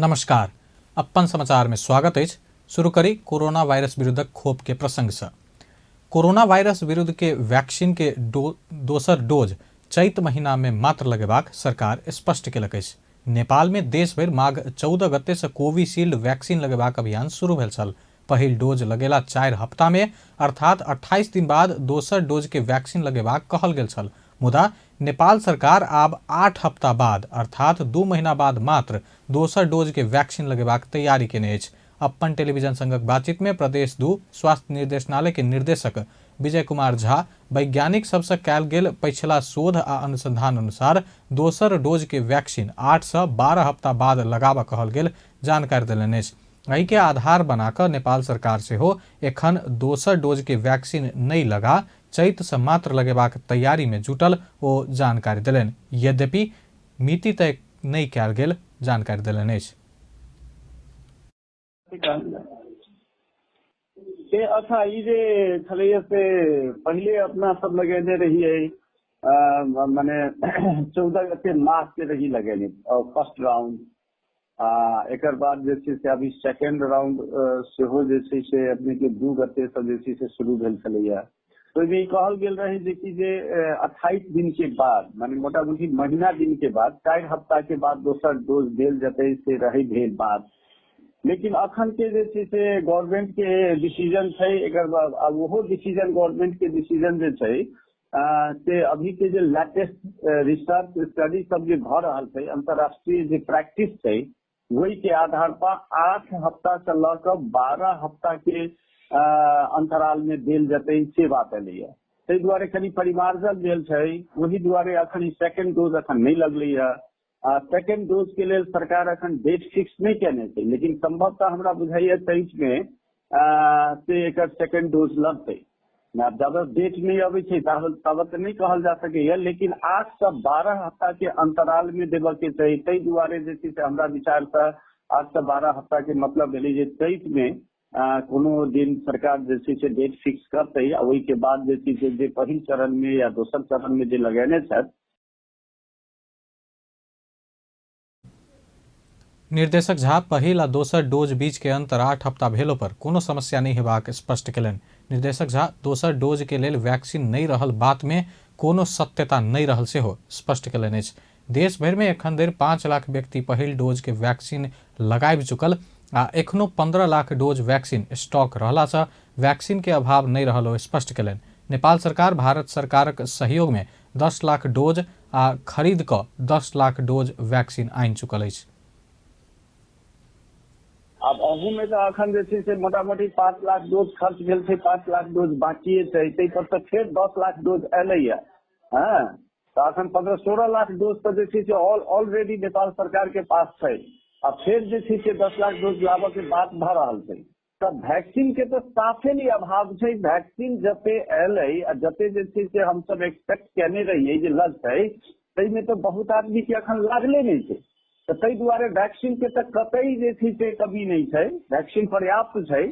नमस्कार, अपन समाचार में स्वागत अछि। शुरू करी कोरोना वायरस विरुद्धक खोप के प्रसंग से। कोरोना वायरस विरुद्ध के वैक्सीन के दोसर डोज चैत महीना में मात्र लगेबाक सरकार स्पष्ट केलक अछि। नेपाल में देश भरि माघ 14 गते से कोविशील्ड वैक्सीन लगेबाक अभियान शुरू भेल छल। पहिल डोज लगेला 4 हफ्ता में अर्थात 28 दिन बाद दोसर डोज के वैक्सीन लगेबाक कहल गेल छल। मुदा नेपाल सरकार आब 8 हफ्ता बाद अर्थात 2 महीना बाद मात्र दोसर डोज के वैक्सीन लगेबाक तैयारी केने अछि। अपन टेलीविजन संगक बातचीत में प्रदेश 2 स्वास्थ्य निर्देशनालय के निर्देशक विजय कुमार झा वैज्ञानिक सबसे कयल गेल पछिला शोध आ अनुसंधान अनुसार दोसर डोज के वैक्सीन 8 से 12 हफ्ता बाद लगाबऽ कहल गेल जानकारी देलनि अछि। एहि के आधार बनाकऽ नेपाल सरकार सेहो एखन दोसर डोज के वैक्सीन नहि लगा चैत से मात्र लगेबाक तैयारी में जुटल ओ जानकारी देलनि। यद्यपि मिति तय नहि कयल गेल जानकारी देलनि अछि। से अच्छा, ई जे छलैया से पहिले अपना सब लगेने रहियै, मने 14 गते माघ के रही लगेने फर्स्ट राउंड, आ एकर बाद जे छै से अभी सेकेंड राउंड सेहो जे छै से अपने के 2 गते से जे छै से शुरू भेल छलैया। ओहिमे ई कहल गेल रहै जे कि जे 28 दिन के बाद, माने मोटा मोटी महीना दिन के बाद, 4 हफ्ता के बाद दोसर डोज देल जेतै, से रहै भेल बात। लेकिन अखन के जे छै से गवर्नमेंट के डिसीजन छै, एकर बाद आब ओहो डिसीजन गवर्नमेंट के डिसीजन जे छै से अभी के जे लेटेस्ट रिसर्च स्टडी सब जे भऽ रहल छै, अंतर्राष्ट्रीय जे प्रैक्टिस छै, ओहि के आधार पर 8 हफ्ता से लऽ कऽ 12 हफ्ता के अंतराल में देल जेतै, से बात एलैया। ताहि दुआरे कनि परिमार्जन भेल छै, ओहि दुआरे अखन ई सेकेंड डोज अखन नहि लगलैया। आ सेकेंड डोज के लेल सरकार अखन डेट फिक्स नहि केने छै, लेकिन संभवतः हमरा बुझाइया चैत में से एकर सेकेंड डोज लगतै। आब जाबत डेट नहि अबै छै ताबत नहि कहल जा सकैया, लेकिन 8 से 12 हफ्ता के अंतराल में देबऽ के छै। ताहि दुआरे जे छै से हमरा विचार से 8 से 12 हफ्ता के मतलब भेलै जे चैत में कोनो दिन सरकार जे छै से डेट फिक्स करतै, आ ओहि के बाद जे छै से जे पहिल चरण में या दोसर चरण में जे लगेने छथि। निर्देशक झा पहिल आ दोसर डोज बीच के अंतर 8 हफ्ता भेलो पर कोनो समस्या नहि हेबाक स्पष्ट केलनि। निर्देशक झा दोसर डोज के लेल वैक्सीन नहि रहल बात में कोनो सत्यता नहि रहल सेहो स्पष्ट केलनि अछि। देश भरि में एखन धरि 5 लाख व्यक्ति पहिल डोज के वैक्सीन लगाबि चुकल आ एखनो 15 लाख डोज वैक्सीन स्टॉक रहला सँ वैक्सीन के अभाव नहि रहल ओ स्पष्ट केलनि। नेपाल सरकार भारत सरकारक सहयोग में 10 लाख डोज आ खरीद कऽ 10 लाख डोज वैक्सीन आनि चुकल अछि। आब अहूमे तऽ अखन जे छै से मोटा मोटी 5 लाख डोज खर्च भेल छै, 5 लाख डोज बाकिए छै, ताहि पर तऽ फेर 10 लाख डोज एलैया। हँ, तऽ अखन 15-16 लाख डोज तऽ जे छै से ऑलरेडी नेपाल सरकार के पास छै, आ फेर जे छै से 10 लाख डोज लाबऽ के बात भऽ रहल छै। तऽ वैक्सीन के तऽ साफे नहि अभाव छै। वैक्सीन जते एलै आ जते जे छै से हमसब एक्सपेक्ट केने रहियै जे लगतै, ताहिमे तऽ बहुत आदमी के अखन लागले नहि छै। तऽ ताहि दुआरे वैक्सीन के तऽ कतई जे छै से कमी नहि छै, वैक्सीन पर्याप्त छै।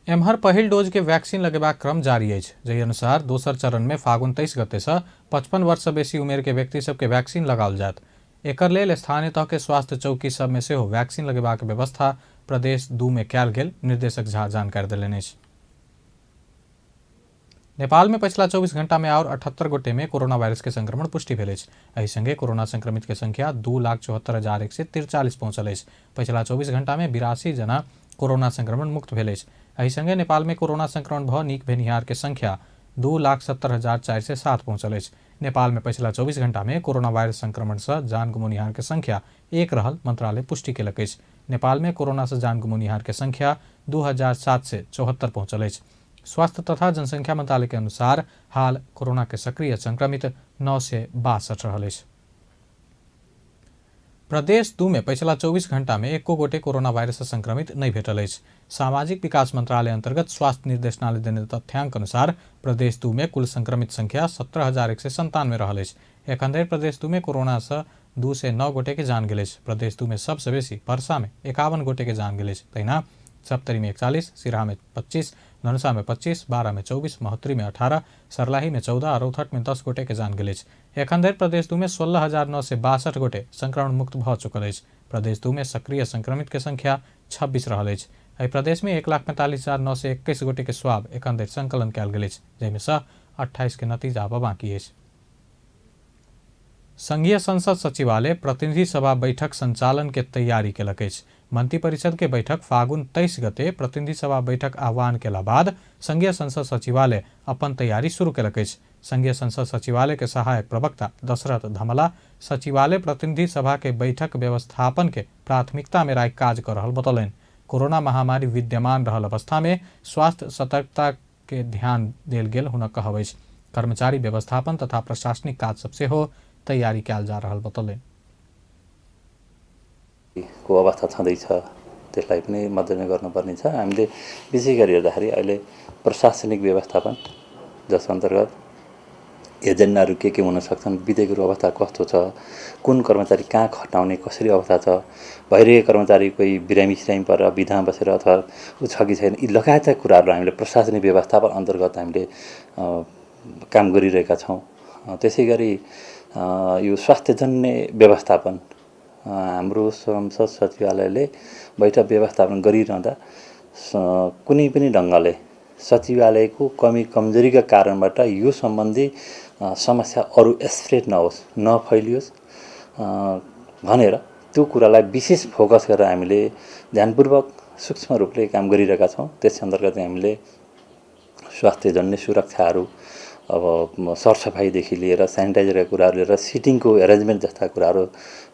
एम्हर पहिल डोज के वैक्सीन लगेबाक क्रम जारी अछि, जाहि अनुसार दोसर चरण में फागुन 23 गते से 55 वर्ष से बेसी उमेर के व्यक्ति सबके वैक्सीन लगाओल जायत। एकर लेल स्थानीय तह के स्वास्थ्य चौकी सब में सेहो वैक्सीन लगेबाक व्यवस्था प्रदेश 2 में कयल गेल निर्देशक झा जानकारी देलनि अछि। नेपाल में पछिला 24 घंटा में आओर 78 गोटे में कोरोना वायरस के संक्रमण पुष्टि भेल अछि। एहि संगे कोरोना संक्रमित के संख्या 2,74,143 पहुंचल अछि। पछिला 24 घंटा में 82 जना कोरोना संक्रमण मुक्त भेल अछि। एहि संगे नेपाल में कोरोना संक्रमण भ नीक भेनिहार के संख्या 2,70,407 पहुंचल अछि। नेपाल में पछिला 24 घंटा में कोरोना वायरस संक्रमण से जान गुमौनिहार के संख्या 1 रहल मंत्रालय पुष्टि केलक अछि। नेपाल में कोरोना से जान गुमौनिहार के संख्या 2,774 पहुंचल अछि। स्वास्थ्य तथा जनसंख्या मंत्रालय के अनुसार हाल कोरोना के सक्रिय संक्रमित 962 रहल अछि। प्रदेश 2 में पछिला 24 घंटा में एको गोटे कोरोना वायरस से संक्रमित नहीं भेटल अछि। सामाजिक विकास मंत्रालय अंतर्गत स्वास्थ्य निर्देशनालय देने तथ्यांक अनुसार प्रदेश 2 में कुल संक्रमित संख्या 17,197 रहल अछि। एखन धरि प्रदेश 2 में कोरोना से 209 गोटे के जान गेल अछि। प्रदेश 2 में सबसे बेसी परसा में 51 गोटे के जान गेल अछि। तहिना सप्तरी में 41, सिराहा में 25, धनुषा में 25, बारा में 24, महोत्तरी में 18, सर्लाही में 14 आ रौतहट में 10 गोटे के जान गेल अछि। एखन धरि प्रदेश 2 में 16,962 गोटे संक्रमण मुक्त भऽ चुकल अछि। प्रदेश 2 में सक्रिय संक्रमित के संख्या 26 रहल अछि। एहि प्रदेश में 1,45,921 गोटे के स्वाब एखन धरि संकलन कयल गेल अछि, जाहिमे सँ 28 के नतीजा आबऽ बाकी अछि। संघीय संसद सचिवालय प्रतिनिधि सभा बैठक संचालन के तैयारी केलक अछि। मंत्रिपरिषद के बैठक फागुन 23 गते प्रतिनिधि सभा बैठक आह्वान केला बाद संघीय संसद सचिवालय अपन तैयारी शुरू केलक अछि। संघीय संसद सचिवालय के सहायक प्रवक्ता दशरथ धमला सचिवालय प्रतिनिधि सभा के बैठक व्यवस्थापन के प्राथमिकता में राखि काज कर रहल बतौलनि। कोरोना महामारी विद्यमान रहल अवस्था में स्वास्थ्य सतर्कता के ध्यान देल गेल हुनक कहब अछि। कर्मचारी व्यवस्थापन तथा प्रशासनिक काज सब सेहो तैयारी कयल जा रहल बतौलनि। को अवस्था छँदैछ त्यसलाई पनि मध्यनजर गर्नुपर्ने छ। हामीले विशेष गरी हेर्दाखेरि अहिले प्रशासनिक व्यवस्थापन जस अन्तर्गत एजेन्डाहरू के के हुन सक्छन्, विधेयकहरूको अवस्था कस्तो छ, कुन कर्मचारी कहाँ खटाउने कसरी अवस्था छ, भइरहेको कर्मचारी कोही बिरामी सिरामी परेर बिदामा बसेर अथवा ऊ छ कि छैन, यी लगायतका कुराहरू हामीले प्रशासनिक व्यवस्थापन अन्तर्गत हामीले काम गरिरहेका छौँ। त्यसै गरी यो स्वास्थ्यजन्य व्यवस्थापन हाम्रो संसद सचिवालयले बैठक व्यवस्थापन गरिरहँदा कुनै पनि ढङ्गले सचिवालयको कमी कमजोरीका कारणबाट यो सम्बन्धी समस्या अरू स्प्रेड नहोस्, नफैलियोस् भनेर त्यो कुरालाई विशेष फोकस गरेर हामीले ध्यानपूर्वक सूक्ष्म रूपले काम गरिरहेका छौँ। त्यस अन्तर्गत हामीले स्वास्थ्यजन्य सुरक्षाहरू अब सरसफाइदेखि लिएर सेनिटाइजरका कुराहरू लिएर सिटिङको एरेन्जमेन्ट जस्ता कुराहरू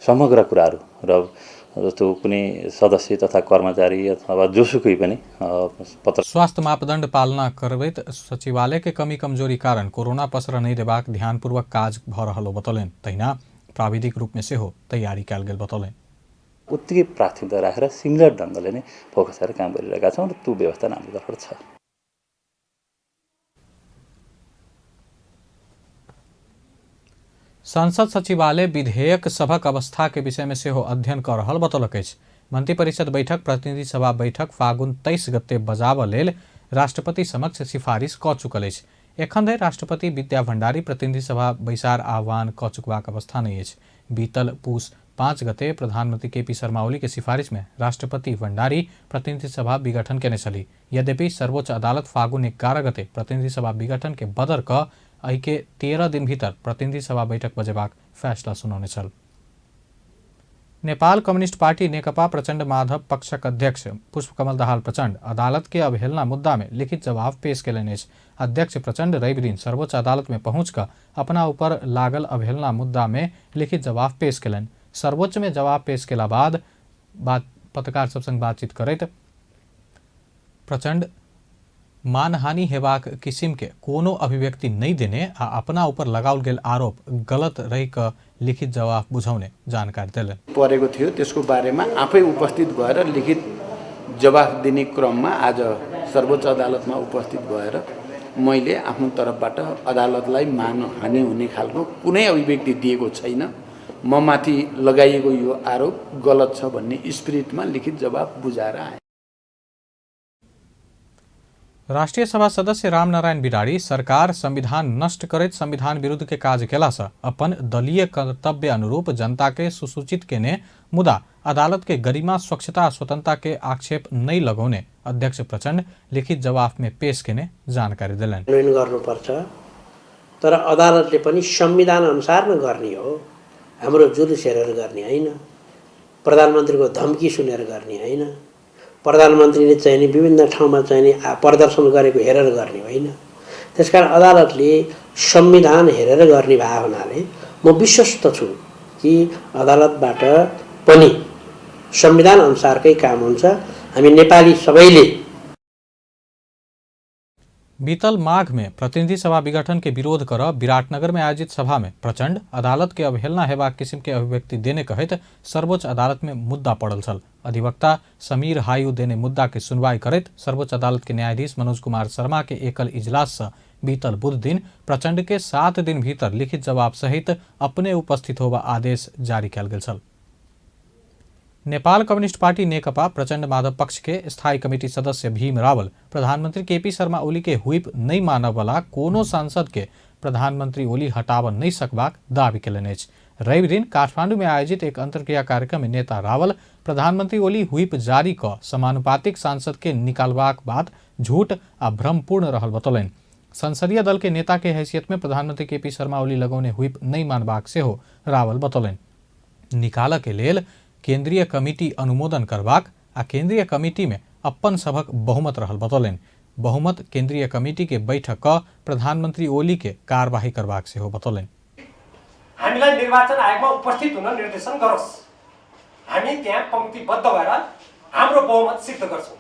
समग्र कुराहरू र जस्तो कुनै सदस्य तथा कर्मचारी अथवा जोसुकै पनि पत्र स्वास्थ्य मापदण्ड पालना करबैत सचिवालय के कमी कमजोरी कारण कोरोना पसरऽ नहि देबाक ध्यानपूर्वक काज भऽ रहल बतौलनि। तहिना प्राविधिक रूप में सेहो तैयारी कयल गेल बतौलनि। उत्तिकै प्राथमिकता राखेर सिमिलर ढङ्गले नै फोकस गरेर काम गरिरहेका छौँ र त्यो व्यवस्था हाम्रो तर्फबाट छ। संसद सचिवालय विधेयक सभक अवस्था के विषय में सेहो अध्ययन कऽ रहल बतौलक अछि। मंत्रिपरिषद बैठक प्रतिनिधि सभा बैठक फागुन 23 गते बजाबऽ लेल राष्ट्रपति समक्ष सिफारिश कऽ चुकल अछि। एखन धरि राष्ट्रपति विद्या भण्डारी प्रतिनिधि सभा बैसार आह्वान कऽ चुकबाक अवस्था नहि अछि। बीतल पूस 5 गते प्रधानमंत्री के पी शर्मा ओली के सिफारिश में राष्ट्रपति भण्डारी प्रतिनिधि सभा विघटन केने छली। यद्यपि सर्वोच्च अदालत फागुन 11 गते प्रतिनिधि सभा विघटन के बदर कऽ एहि के 13 दिन भीतर प्रतिनिधि सभा बैठक बजेबाक फैसला सुनौने छल। नेपाल कम्युनिस्ट पार्टी नेकपा प्रचण्ड माधव पक्षक अध्यक्ष पुष्पकमल दाहाल प्रचण्ड अदालत के अवहेलना मुद्दा में लिखित जवाब पेश केलनि अछि। अध्यक्ष प्रचण्ड रवि दिन सर्वोच्च अदालत में पहुँच कऽ अपना ऊपर लागल अवहेलना मुद्दा में लिखित जवाब पेश केलनि। सर्वोच्च में जवाब पेश केला बाद पत्रकार सब संग बातचीत करैत प्रचण्ड मानहानि हेबाक किसिम के कोनो अभिव्यक्ति नहि देने आ अपना ऊपर लगाओल गेल आरोप गलत रहि कऽ लिखित जवाब बुझौने जानकारी देलनि। परेको थियो त्यसको बारेमा आफै उपस्थित भएर लिखित जवाफ दिने क्रममा आज सर्वोच्च अदालतमा उपस्थित भएर मैले आफ्नो तर्फबाट अदालतलाई मानहानि हुने खालको कुनै अभिव्यक्ति दिएको छैन, म माथि लगाइएको यो आरोप गलत छ भन्ने स्पिरिटमा लिखित जवाफ बुझाएर आएँ। राष्ट्रिय सभा सदस्य रामनारायण बिराड़ी सरकार संविधान नष्ट करैत संविधान विरुद्ध के काज केला सँ अपन दलीय कर्तव्य अनुरूप जनता के सुसूचित केने मुदा अदालत के गरिमा, स्वच्छता, स्वतंत्रता के आक्षेप नहीं लगौने अध्यक्ष प्रचण्ड लिखित जवाब में पेश केने जानकारी देलनि। गर्नुपर्छ तर अदालतले पनि संविधान अनुसार नै गर्ने हो, हाम्रो जुलुस हेरेर गर्ने होइन, प्रधानमन्त्रीको धम्की सुनेर गर्ने होइन, प्रधानमन्त्रीले चाहिँ नि विभिन्न ठाउँमा चाहिँ नि प्रदर्शन गरेको हेरेर गर्ने होइन। त्यसकारण अदालतले संविधान हेरेर गर्ने भए हुनाले म विश्वस्त छु कि अदालतबाट पनि संविधान अनुसारकै काम हुन्छ। हामी नेपाली सबैले बीतल माघ में प्रतिनिधि सभा विघटन के विरोध कर विराटनगर में आयोजित सभा में प्रचंड अदालत के अवहेलना हेबाक किसिम के अभिव्यक्ति देने कहैत सर्वोच्च अदालत में मुद्दा पड़ल छल। अधिवक्ता समीर हायु देने मुद्दा के सुनवाई करैत सर्वोच्च अदालत के न्यायाधीश मनोज कुमार शर्मा के एकल इजलास से बीतल बुध दिन प्रचंड के 7 दिन भीतर लिखित जवाब सहित अपने उपस्थित होबा आदेश जारी कयल गेल छल। नेपाल कम्युनिस्ट पार्टी नेकपा प्रचण्ड माधव पक्ष के स्थायी कमिटी सदस्य भीम रावल प्रधानमंत्री केपी शर्मा ओली के हुइप नहि मानयवला कोनो सांसद के प्रधानमंत्री ओली हटाबऽ नहि सकबाक दावी केलनि अछि। रवि दिन काठमांडू में आयोजित एक अंतर्क्रिया कार्यक्रम में नेता रावल प्रधानमंत्री ओली हुइप जारी कऽ समानुपातिक सांसद के निकालबाक बात झूठ आ भ्रमपूर्ण रहल बतौलनि। संसदीय दल के नेता के हैसियत में प्रधानमंत्री केपी शर्मा ओली लगौने हुइप नहि मानबाक सेहो रावल बतौलनि। निकालऽ के लेल केंद्रीय कमिटी अनुमोदन करबाक आ केंद्रीय कमिटी में अपन सभक बहुमत रहल बतौलनि। बहुमत केंद्रीय कमिटी के बैठक कऽ प्रधानमंत्री ओली के कार्यवाही करबाक सेहो बतौलनि। हामीलाई निर्वाचन आयोगमा उपस्थित हुन निर्देशन गरोस्, हामी त्यहाँ पङ्क्तिबद्ध भएर हाम्रो बहुमत सिद्ध गर्छौँ।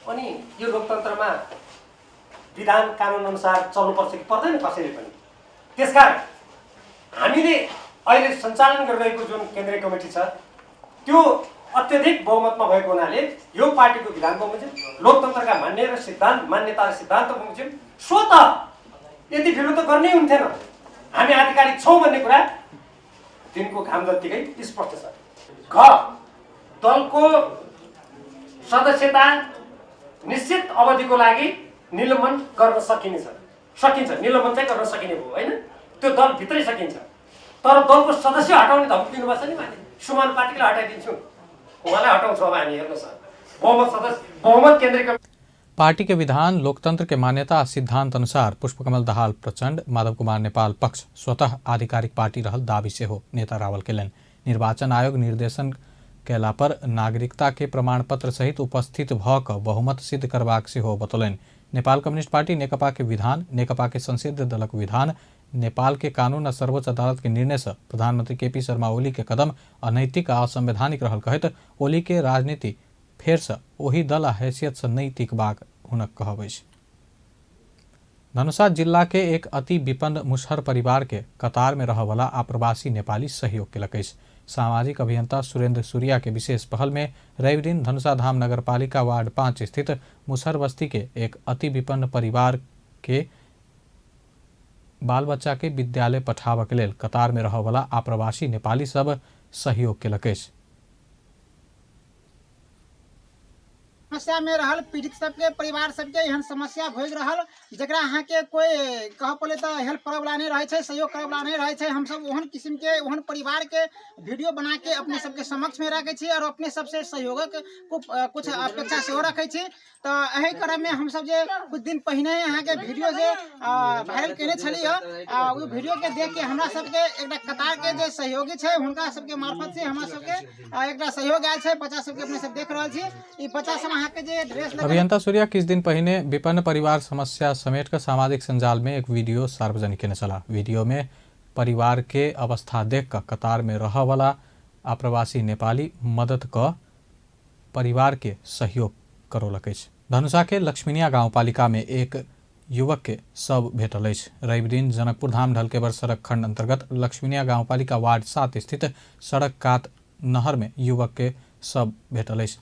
अनि यो लोकतन्त्रमा विधान कानुन अनुसार चल्नुपर्छ कि पर्दैन कसैले पनि। त्यसकारण हामीले अहिले सञ्चालन गरिरहेको जुन केन्द्रीय कमिटी छ त्यो अत्यधिक बहुमतमा भएको हुनाले यो पार्टीको विधान बमोजिम, लोकतन्त्रका मान्य र सिद्धान्त मान्यता र सिद्धान्त बमोजिम स्वतः यति ढिलो त गर्नै हुन्थेन। हामी आधिकारिक छौँ भन्ने कुरा दिनको घाम जत्तिकै स्पष्ट छ। घ दलको सदस्यता निश्चित अवधिको लागि निलम्बन गर्न सकिनेछ, सकिन्छ, निलम्बन चाहिँ गर्न सकिने भयो होइन, त्यो दलभित्रै सकिन्छ। तर दलको सदस्य हटाउने धम्की दिनुपर्छ नि, माने समानुपातिकलाई हटाइदिन्छु, उहाँलाई हटाउँछौँ। अब हामी हेर्नुहोस्, बहुमत सदस्य बहुमत केन्द्रीय पार्टी के विधान लोकतंत्र के मान्यता आ सिद्धांत अनुसार पुष्पकमल दाहाल प्रचंड माधव कुमार नेपाल पक्ष स्वतः आधिकारिक पार्टी रहल दावी सेहो नेता रावल केलनि। निर्वाचन आयोग निर्देशन कयला पर नागरिकता के प्रमाण पत्र सहित उपस्थित भऽ कऽ बहुमत सिद्ध करबाक सेहो बतौलनि। नेपाल कम्युनिस्ट पार्टी नेकपा के विधान, नेकपा के संसदीय दलक विधान, नेपाल के कानून आ सर्वोच्च अदालत के निर्णय से प्रधानमंत्री केपी शर्मा ओली के कदम अनैतिक आ असंवैधानिक रहल कहैत ओली के राजनीति फेर से ओही दल आ हैसियत से नहि टिकबाक हुनक कहब अछि। धनुषा जिला के एक अति विपन्न मुसहर परिवार के कतार में रहऽवला आप्रवासी नेपाली सहयोग केलक अछि। सामाजिक अभियंता सुरेंद्र सूर्या के विशेष पहल में रवि दिन धनुषा धाम नगरपालिका वार्ड 5 स्थित मुसहर बस्ती के एक अति विपन्न परिवार के बाल बच्चा के विद्यालय पठाबऽ के लेल कतार में रहऽवला आप्रवासी नेपाली सब सहयोग केलक अछि। समस्या में रहल पीड़ित सबके परिवार सबके एहन समस्या भोगि रहल जकरा अहाँके कोई कहऽ पड़लै तऽ हेल्प करऽवला नहि रहै छै, सहयोग करऽवला नहि रहै छै। हमसब ओहन किसिमके ओहन परिवारके वीडियो बनाके अपने सबके समक्षमे राखै छी आओर अपने सबसे सहयोगक कुछ अपेक्षा सेहो रखै छी। तऽ एहि क्रममे हमसब जे कुछ दिन पहिने अहाँके वीडियो जे वायरल केने छलियै, ओ वीडियोके देखके हमरा सबके एकटा कतारके जे सहयोगी छै हुनका सबके मार्फत से हमरा सबके एकटा सहयोग आयल छै। बच्चा सबके अपने सब देख रहल छी, ई बच्चा सब अहाँके जे ड्रेस अभियंता सूर्या किछु दिन पहिने विपन्न परिवार समस्या समेट कऽ सामाजिक संजाल में एक वीडियो सार्वजनिक केने छलाह। वीडियो में परिवार के अवस्था देख कऽ कतार में रहऽवला आप्रवासी नेपाली मदद कऽ परिवार के सहयोग करौलक अछि। धनुषा के लक्ष्मीनिया गाउँपालिका में एक युवक के शव भेटल अछि। रवि दिन जनकपुर धाम ढलकेबर सड़क खंड अंतर्गत लक्ष्मीनिया गाउँपालिका वार्ड 7 स्थित सड़क कात नहर में युवक के शव भेटल अछि।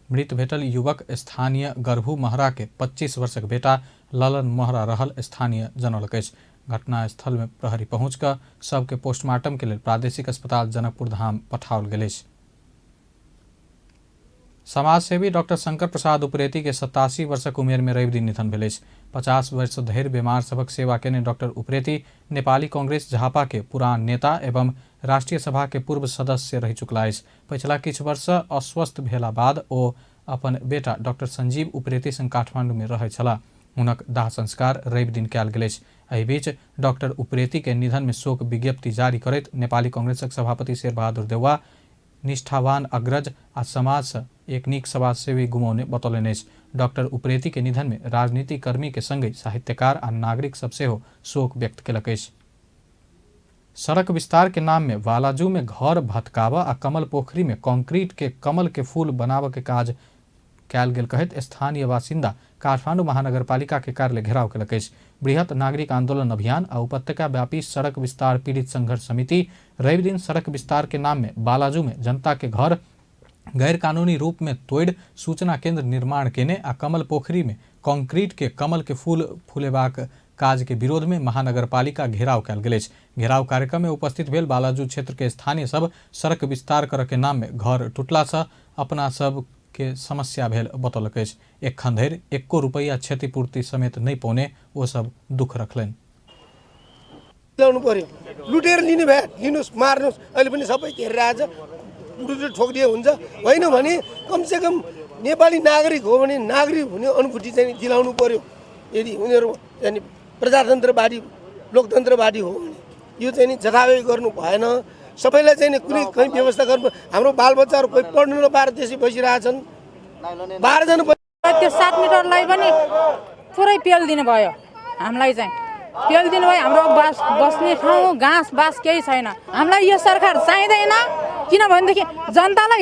मृत भेटल युवक स्थानीय गर्भू महरा के 25 वर्षक बेटा ललन महरा रहल स्थानीय जनौलक अछि। घटनास्थल में प्रहरी पहुँच कऽ शव के पोस्टमार्टम के लेल प्रादेशिक अस्पताल जनकपुर धाम पठाओल गेल अछि। समाजसेवी डॉक्टर शंकर प्रसाद उप्रेती के 87 वर्षक उमेर में रवि दिन निधन भेल अछि। 50 वर्ष धरि बीमार सभक सेवा केने डॉक्टर उप्रेती नेपाली कांग्रेस झापा के पुरान नेता एवं राष्ट्रीय सभा के पूर्व सदस्य रहि चुकला अछि। पछिला किछु वर्ष अस्वस्थ भेला बाद ओ अपन बेटा डॉक्टर संजीव उप्रेती संग काठमांडू में रहै छलाह। हुनक दाह संस्कार रवि दिन कयल गेल अछि। एहि बीच डॉक्टर उप्रेती के निधन में शोक विज्ञप्ति जारी करैत नेपाली कांग्रेसक सभापति शेरबहादुर देउवा निष्ठावान अग्रज आ समाज से एक नीक समाजसेवी गुमौने बतौलनि अछि। डॉक्टर उप्रेती के निधन में राजनीति कर्मी के संगहि साहित्यकार आ नागरिक सब सेहो शोक व्यक्त केलक अछि। सड़क विस्तार के नाम में बालाजू में घर भटकाबऽ आ कमल पोखरी में कंक्रीट के कमल के फूल बनाबऽ के काज कयल गेल कहैत स्थानीय बासिन्दा काठमांडू महानगरपालिका के कार्यालय घेराव केलक अछि। बृहत नागरिक आंदोलन अभियान आ उपत्यका व्यापी सड़क विस्तार पीड़ित संघर्ष समिति रवि दिन सड़क विस्तार के नाम में बालाजू में जनता के घर गैर कानूनी रूप में तोड़ि सूचना केंद्र निर्माण केने आ कमल पोखरी में कंक्रीट के कमल के फूल फूलेबाक काज के विरोध में महानगरपालिका घेराव कयल गेल अछि। घेराव कार्यक्रम में उपस्थित भेल बालाजू क्षेत्र के स्थानीय सब सड़क विस्तार करऽ के नाम में घर टूटला से अपना सब के समस्या भेल बतौलक अछि। एखन धरि एको रुपैया क्षतिपूर्ति समेत नहि पौने ओ सब दुख रखलनि। ल्याउनु पर्यो, लुटेर लिने भए लिनुहोस्, मार्नुहोस्, अहिले पनि सबै घेरिरहेको छ, लुटेर ठोकिदिए हुन्छ। होइन भने कमसेकम नेपाली नागरिक हो भने नागरिक हुने अनुभूति चाहिँ दिलाउनु पर्यो। यदि उनीहरू चाहिँ प्रजातन्त्रवादी लोकतन्त्रवादी हो भने यो चाहिँ नि जथाभावी गर्नु भएन। सबैलाई चाहिँ नि कुनै कहीँ व्यवस्था गर्नु। हाम्रो बालबच्चाहरू कोही पढ्नु नपाएर त्यसै बसिरहेछन्, 12 जना। त्यो 7 मिटरलाई पनि पुरै पेलिदिनु भयो, हामीलाई चाहिँ पेलिदिनु भयो। हाम्रो बस्ने ठाउँ घाँस बाँस केही छैन। हामीलाई यो सरकार चाहिँदैन, किनभनेदेखि जनतालाई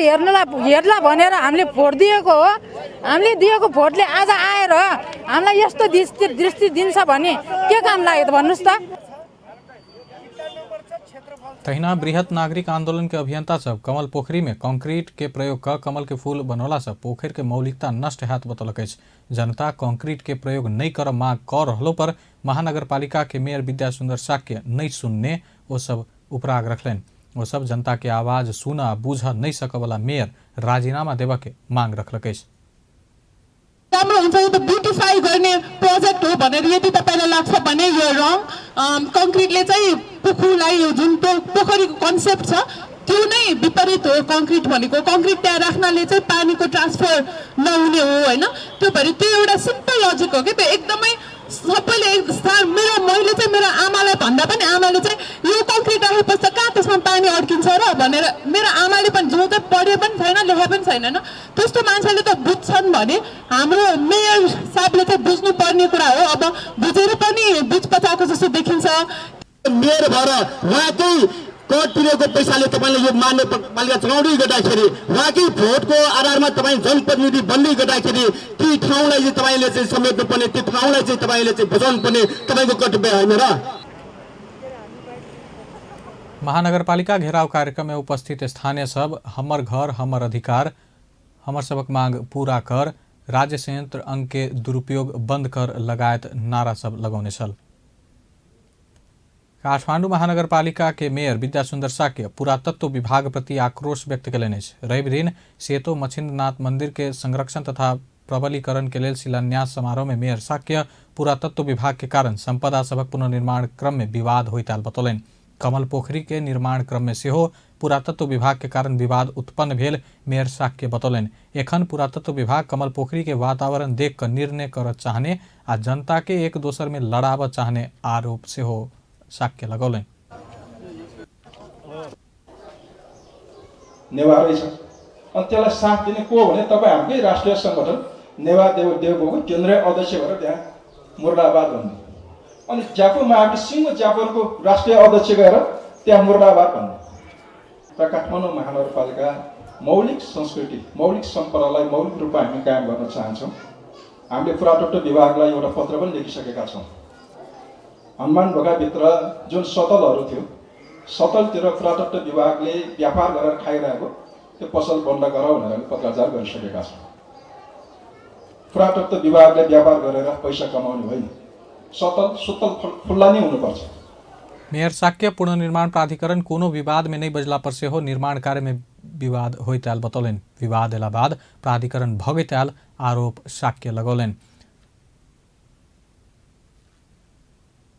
हेर्ला भनेर हामीले भोट दिएको हो। हामीले दिएको भोटले आज आएर हामीलाई यस्तो दृष्टि दिन्छ भने के काम लाग्यो त भन्नुहोस् त। तहिना बृहत नागरिक आंदोलन के अभियंता सब कमल पोखरी में कंक्रीट के प्रयोग क कमल के फूल बनौला से पोखर के मौलिकता नष्ट हैत बतौलक अछि। जनता कंक्रीट के प्रयोग नहीं कर मांग कर रहलो पर महानगरपालिका के मेयर विद्या सुंदर शाक्य नहीं सुनने ओ सब उपराग रखलनि। ओ सब जनता के आवाज सुन बूझ नहीं सकवला मेयर राजीनामा देबऽ के मांग रखलक अछि। राम्रो हुन्छ, यो त ब्युटिफाई गर्ने प्रोजेक्ट हो भनेर यदि तपाईँलाई लाग्छ भने यो रङ। कङ्क्रिटले चाहिँ पोखरीलाई यो जुन पोखरीको कन्सेप्ट छ त्यो नै विपरीत हो। कङ्क्रिट भनेको कङ्क्रिट त्यहाँ राख्नाले चाहिँ पानीको ट्रान्सफर नहुने हो होइन। त्यो भएर त्यो एउटा सिम्पल लजिक हो कि त्यो एकदमै सबैले मेरो मैले चाहिँ मेरो आमालाई भन्दा पनि आमाले चाहिँ यो कङ्क्रिट राखेपछि त कहाँ त्यसमा पानी अड्किन्छ र भनेर मेरो आमाले पनि, जो चाहिँ पढे पनि छैन लेखे पनि छैन होइन, त्यस्तो मान्छेले त बुझ्छन् भने हाम्रो मेयर साहबले चाहिँ बुझ्नुपर्ने कुरा हो। अब बुझेर पनि बुझ पचाएको जस्तो देखिन्छ। मेयर भएर उहाँकै कर तिरेको पैसाले तपाईँले यो महानगरपालिका चलाउँदै गर्दाखेरि, उहाँकै भोटको आधारमा तपाईँ जनप्रतिनिधि बन्दै गर्दाखेरि ती ठाउँलाई चाहिँ तपाईँले चाहिँ समेट्नुपर्ने, त्यो ठाउँलाई चाहिँ तपाईँले चाहिँ बचाउनु पर्ने तपाईँको कर्तव्य होइन र। महानगरपालिका घेराव कार्यक्रम में उपस्थित स्थानीय सब हमर घर हमर अधिकार, हमर सबक मांग पूरा कर, राज्य संयंत्र अंग के दुरुपयोग बंद कर लगायत नारा सब लगौने छल। काठमाडौँ महानगरपालिका के मेयर विद्या सुंदर शाक्य पुरातत्व विभाग प्रति आक्रोश व्यक्त कयलनि अछि। रवि दिन सेतो मच्छिन्द्रनाथ मंदिर के संरक्षण तथा प्रबलीकरण के लेल शिलान्यास समारोह में मेयर शाक्य पुरातत्व विभाग के कारण संपदा सभक पुनर्निर्माण क्रम में विवाद होइत आयल बतौलनि। कमल पोखरी के निर्माण क्रम में सेहो पुरातत्व विभाग के कारण विवाद उत्पन्न भेल मेयर शाक्य बतौलनि। एखन पुरातत्व विभाग कमल पोखरी के वातावरण देख कऽ निर्णय करऽ चाहने आ जनता के एक दोसर में लड़ाबऽ चाहने आरोप सेहो शाक्य लगौलनि। नेवारै छ अनि त्यसलाई साथ दिने को भने तपाईहरुकै राष्ट्रिय संगठन नेवा देवको केन्द्रीय अध्यक्ष भएर त्यहाँ मुर्दाबाद भन्ने, अनि ज्यापो महावीर सिंह ज्यापोको राष्ट्रिय अध्यक्ष गएर त्यहाँ मुर्दाबाद भन्ने। र काठमाडौँ महानगरपालिका मौलिक संस्कृति मौलिक सम्पदालाई मौलिक रूपमा हामी कायम गर्न चाहन्छौँ। हामीले पुरातत्व विभागलाई एउटा पत्र पनि लेखिसकेका छौँ। हनुमान ढोकाभित्र जुन सतलहरू थियो, सतलतिर पुरातत्व विभागले व्यापार गरेर खाइरहेको त्यो पसल बन्द गर भनेर हामी पत्राचार गरिसकेका छौँ। पुरातत्व विभागले व्यापार गरेर पैसा कमाउने होइन, सतल सुतल खुल्ला नै हुनुपर्छ। मेयर शाक्य पुनर्निर्माण प्राधिकरण कोनो विवाद में नहीं बजला पर सेहो निर्माण कार्य में विवाद होइत आयल बतौलनि। विवाद एला बाद प्राधिकरण भगैत आयल आरोप शाक्य लगौलनि।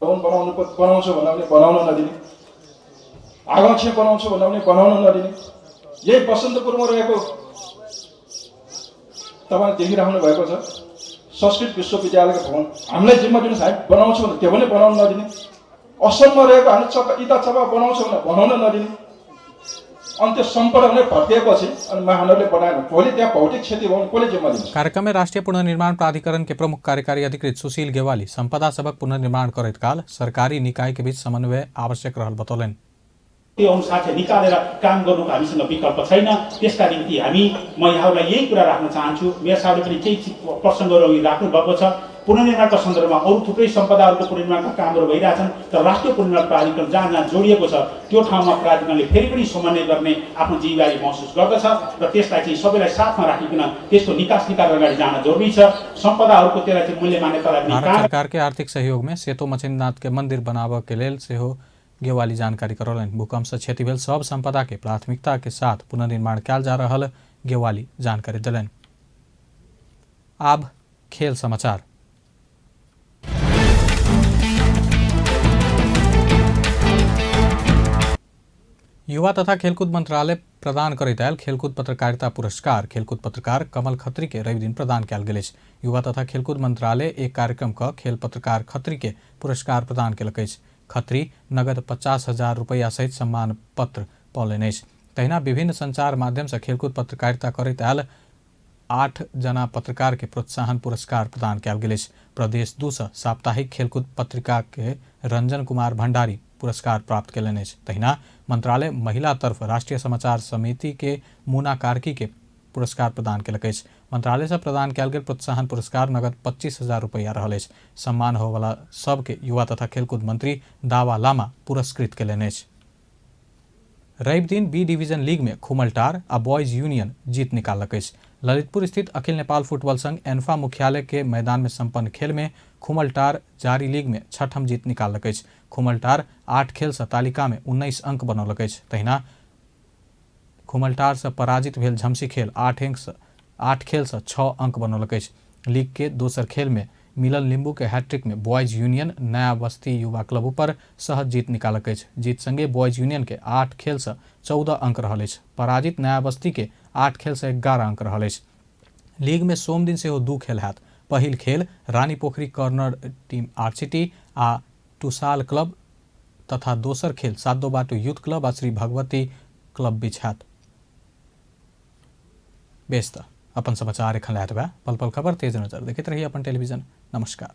भवन बनाउँछु भन्दा पनि बनाउन नदिने, आगाउँछे बनाउँछु भन्दा पनि बनाउन नदिने। यही बसन्तपुरमा रहेको तपाईँले देखिराख्नु भएको छ संस्कृत विश्वविद्यालयको भवन, हामीलाई जिम्मा दिनुहोस् हामी बनाउँछौँ भने त्यो पनि बनाउन नदिने। असममा रहेको हामी चपा इता चपा बनाउँछौँ भने बनाउन नदिने। अनि त्यो सम्पदा नै भत्किएपछि अनि महानगरले बनाएन, भोलि त्यहाँ भौतिक क्षति भयो भने कसले जिम्मा लिन्छ? कार्यक्रम में राष्ट्रीय पुनर्निर्माण प्राधिकरण के प्रमुख कार्यकारी अधिकृत सुशील गेवाली संपदा सबक पुनर्निर्माण करैत काल सरकारी निकाय के बीच समन्वय आवश्यक रहल बतौलनि। त्यो अनुसार चाहिँ निकालेर काम गर्नुको हामीसँग विकल्प छैन। त्यसका निम्ति म यहाँलाई यही कुरा राख्न चाहन्छु। मेयर साहबले पनि केही प्रसङ्गहरू अघि राख्नु भएको छ। पुनर्निर्माणका सन्दर्भमा अरू थुप्रै सम्पदाहरूको पुनर्निर्माणका कामहरू भइरहेछन्, तर राष्ट्रिय पुनर्निर्माण प्राधिकरण जहाँ जहाँ जोडिएको छ त्यो ठाउँमा प्राधिकरणले फेरि पनि समन्वय गर्ने आफ्नो जिम्मेवारी महसुस गर्दछ र त्यसलाई चाहिँ सबैलाई साथमा राखिकन त्यसको निकास निकालेर अगाडि जान जरुरी छ। सम्पदाहरूको त्यसलाई चाहिँ मूल्य मान्यतालाई पनि भारत सरकार के आर्थिक सहयोग में सेतो मच्छिन्द्रनाथ के मंदिर बनाबऽ के लेल सेहो गेवाली जानकारी करौलनि। भूकंप से क्षति भेल सब संपदा के प्राथमिकता के साथ पुनर्निर्माण कयल जा रहल गेवाली जानकारी देलनि। आब खेल समाचार। युवा तथा खेलकूद मंत्रालय प्रदान करैत आयल खेलकूद पत्रकारिता पुरस्कार खेलकूद पत्रकार कमल खत्री के रवि दिन प्रदान कयल गेल अछि। युवा तथा खेलकूद मंत्रालय एक कार्यक्रम क खेल पत्रकार खत्री के पुरस्कार प्रदान केलक अछि। खत्री नगद 50,000 रुपैया सहित सम्मान पत्र पौलनि अछि। तहिना विभिन्न संचार माध्यम से खेलकूद पत्रकारिता करैत आयल 8 जना पत्रकार के प्रोत्साहन पुरस्कार प्रदान कयल गेल अछि। प्रदेश 2 सँ साप्ताहिक खेलकूद पत्रिका के रंजन कुमार भंडारी पुरस्कार प्राप्त कयलनि अछि। तहिना मंत्रालय महिला तरफ राष्ट्रीय समाचार समिति के मुना कार्की के पुरस्कार प्रदान केलक अछि। मंत्रालय से प्रदान कयल गेल प्रोत्साहन पुरस्कार नगद 25,000 रुपैया रहल अछि। सम्मान होवला सबके युवा तथा खेलकूद मंत्री दावा लामा पुरस्कृत कयलनि अछि। रवि दिन बी डिवीजन लीग में खुमलटार आ बॉयज यूनियन जीत निकाललक अछि। ललितपुर स्थित अखिल नेपाल फुटबॉल संघ एन्फा मुख्यालय के मैदान में संपन्न खेल में खुमलटार जारी लीग में छठम जीत निकाललक अछि। खुमलटार 8 खेल से तालिका में 19 अंक बनौलक अछि। तहिना खुमलटार से पराजित भेल झमसी खेल 8 खेल से 6 अंक बनौलक अछि। लीग के दोसर खेल में मिलन लिम्बू के हैट्रिक में बॉयज यूनियन नया बस्ती युवा क्लब ऊपर सहज जीत निकालक अछि। जीत संगे बॉयज यूनियन के 8 खेल से 14 अंक रहल अछि। पराजित नया बस्ती के 8 खेल से 11 अंक रहल अछि। लीग में सोमदिन सेहो 2 खेल हैत। पहिल खेल Rani Pokhari corner team RCT आ टुसाल क्लब तथा दोसर खेल सातो बाटो यूथ क्लब आ श्री भगवती क्लब बीच हैत। बेस त अपन समाचार एखन लैत बा पल पल खबर तेज नजर देखैत रहिए अपन टेलीविजन। नमस्कार।